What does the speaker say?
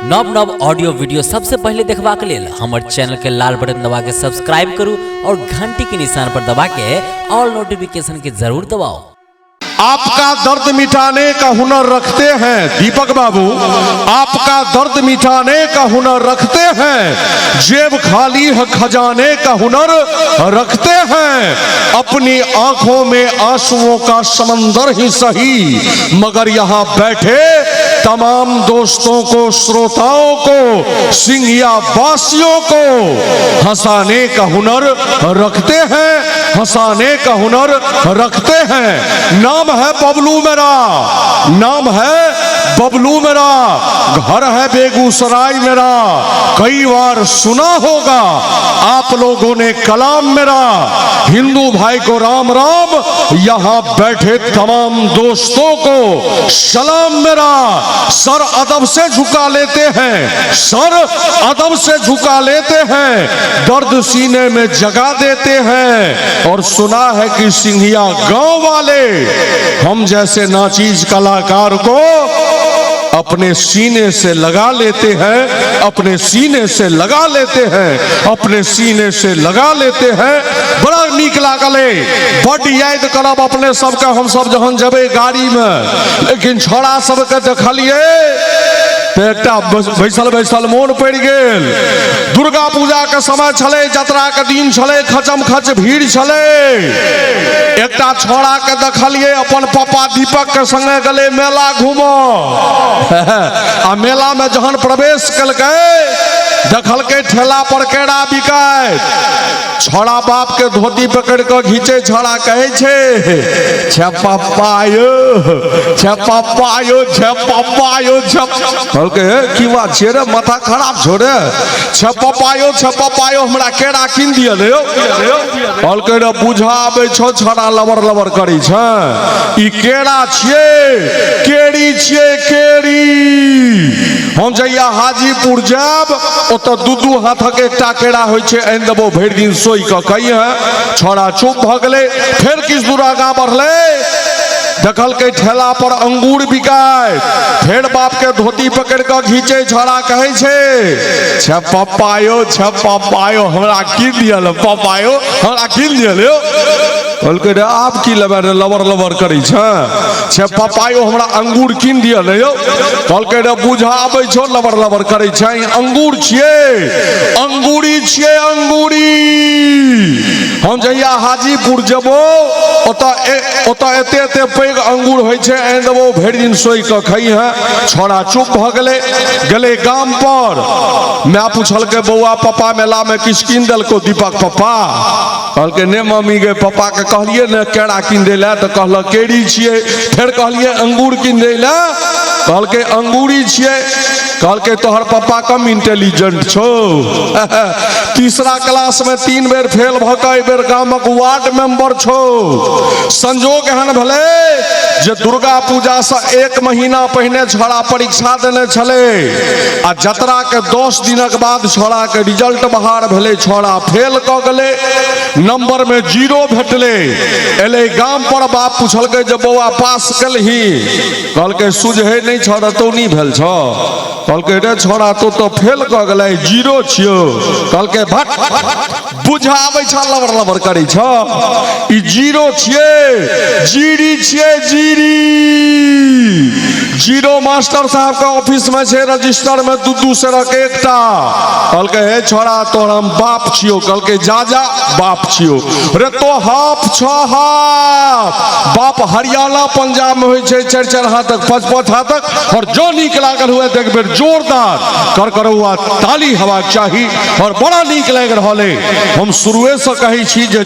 नव नव audio video सबसे पहले देखबाक लेल हमर चैनल के लाल बटन दबा के सब्सक्राइब करू और घंटी के निशान पर दबा के ऑल नोटिफिकेशन के जरूर दबाओ। आपका दर्द मिटाने का हुनर रखते हैं दीपक बाबू, आपका दर्द मिटाने का हुनर रखते हैं, जेब खाली है खजाने का हुनर रखते हैं, अपनी आंखों में आंसुओं का समंदर ही सही, मगर यहाँ बैठे तमाम दोस्तों को, श्रोताओं को, सिंघिया वासियों को हंसाने का हुनर रखते हैं, हंसाने का हुनर रखते हैं। नाम है बबलू मेरा, नाम है बबलू मेरा, घर है बेगूसराय मेरा, कई बार सुना होगा आप लोगों ने कलाम मेरा। हिंदू भाई को राम राम, यहाँ बैठे तमाम दोस्तों को सलाम मेरा। सर अदब से झुका लेते हैं, सर अदब से झुका लेते हैं, दर्द सीने में जगा देते हैं। और सुना है कि सिंघिया गांव वाले हम जैसे नाचीज कलाकार को अपने सीने से लगा लेते हैं, अपने सीने से लगा लेते हैं, अपने सीने से लगा लेते हैं। बड़ा नीक लागल है, बड याद करब अपने सबके। हम सब जहन जबे गाड़ी में, लेकिन छोड़ा सबके देखलिए तो एकटा बैसल बैसल मोन पड़ि गेल। दुर्गा पूजा के समय छलै, जतरा के दिन छलै, खचम खच भीड़ छलै। एकटा छोड़ा के देखलिए अपन पापा दीपक के संगे गेलै मेला घूमऽ, आ मेला में जहन प्रवेश केलकै देखलकै ठेला पर केरा बिकाइत। छोड़ा बाप के धोती पकड़ कऽ घीचे, छोड़ा कहै छै, छे पप्पा यो, छे पप्पा यो, छे पप्पा यो, छे। कहलकै, हे की बात छियै रे, माथा खराब छौ रे? छे पप्पा यो, छे पप्पा यो, हमरा केरा कीन दिअ ने यौ। कहलकै, रे बुझा आबै छौ, छोड़ा लबर लबर करै छै, ई केरा छियै, केरी छियै, केरी। हम जहिया हाजीपुर जायब ओतऽ दू दू हाथक एकटा केरा होइ छै, आनि देबो, भरि दिन सोइ कऽ कहिहे। छोड़ा चुप भऽ गेलै। फेर किछु दूर आगाँ बढ़लै, देखलकै ठेला पर अंगूर बिकाय। फेर बाप के धोती पकड़ कऽ घीचै, छोड़ा कहै छै, छे पप्पा यो, छे पप्पा यो, हमरा कीन दिअ ने पप्पा यो, हमरा कीन दिअ ने यौ। कहलकै, रे आब की लेबै रे, लबर लबर करै छै? छे पप्पा यो, हमरा अंगूर कीन दिअ ने यौ। कहलकै, रे बुझा आबै छौ, लबर लबर करै छै, अंगूर छियै, अंगूरी छियै, अंगूरी। हम जहिया हाजीपुर जेबो ओतऽ एते एते पैघ अंगूर होइ छै, आनि देबो, भरि दिन सोइ कऽ खइहे। छोड़ा चुप भऽ गेलै। गेलै गाम पर, माय पुछलकै, बौआ पप्पा मेला में किछु कीन देलकौ दीपक पप्पा? कहलकै, ने मम्मी गे, पप्पा के कहलियै ने केरा कीन दै लए तऽ कहलक केरी छियै, फेर कहलियै अंगूर कीन दै लए, कहलकै अंगूरी छियै। कहलकै, तोहर पप्पा कम इंटेलिजेंट छौ, तीसरा क्लास में 3 बेर फेल भऽ कऽ एहि बेर गामक वार्ड मेंबर छौ। संजोग एहन भेलै जे दुर्गा पूजा से 1 महीना पहिने छोड़ा परीक्षा देने छलै आ जतरा के 10 दिनक बाद छोड़ा के रिजल्ट बाहर भेलै, छोड़ा फेल कऽ गेलै, नंबर में 0 भेटलै। एलै गाम पर, बाप पुछलकै जे बौआ पास केलही? कहलकै, सुझै नहि छौ, रतौनी भेल छौ? कहलकै, रे छोड़ा तो तो फेल कऽ गेलै, 0 छियौ। कहलकै, भट बुझाबै छ, लबर लबर करै छ, ई 0 छियै, जीरी छियै, जीरी। 0 मास्टर साहब के ऑफिस में छै, रजिस्टर में दू दू सेरक एकटा। कहलकै, हे छोड़ा तोहर हम बाप छियौ। कहलकै, जा जा बाप छियौ रे, तो हाफ छ हाफ। बाप हरियाणा पंजाब में होइ छै 4 4 हाथक 5 5 हाथक। और जो नीक लागल हुए तऽ एक बेर जोरदार कर करौआ ताली हेबाक चाही। और बड़ा नीक लागि रहल है। हम शुरुए से कहै छी जे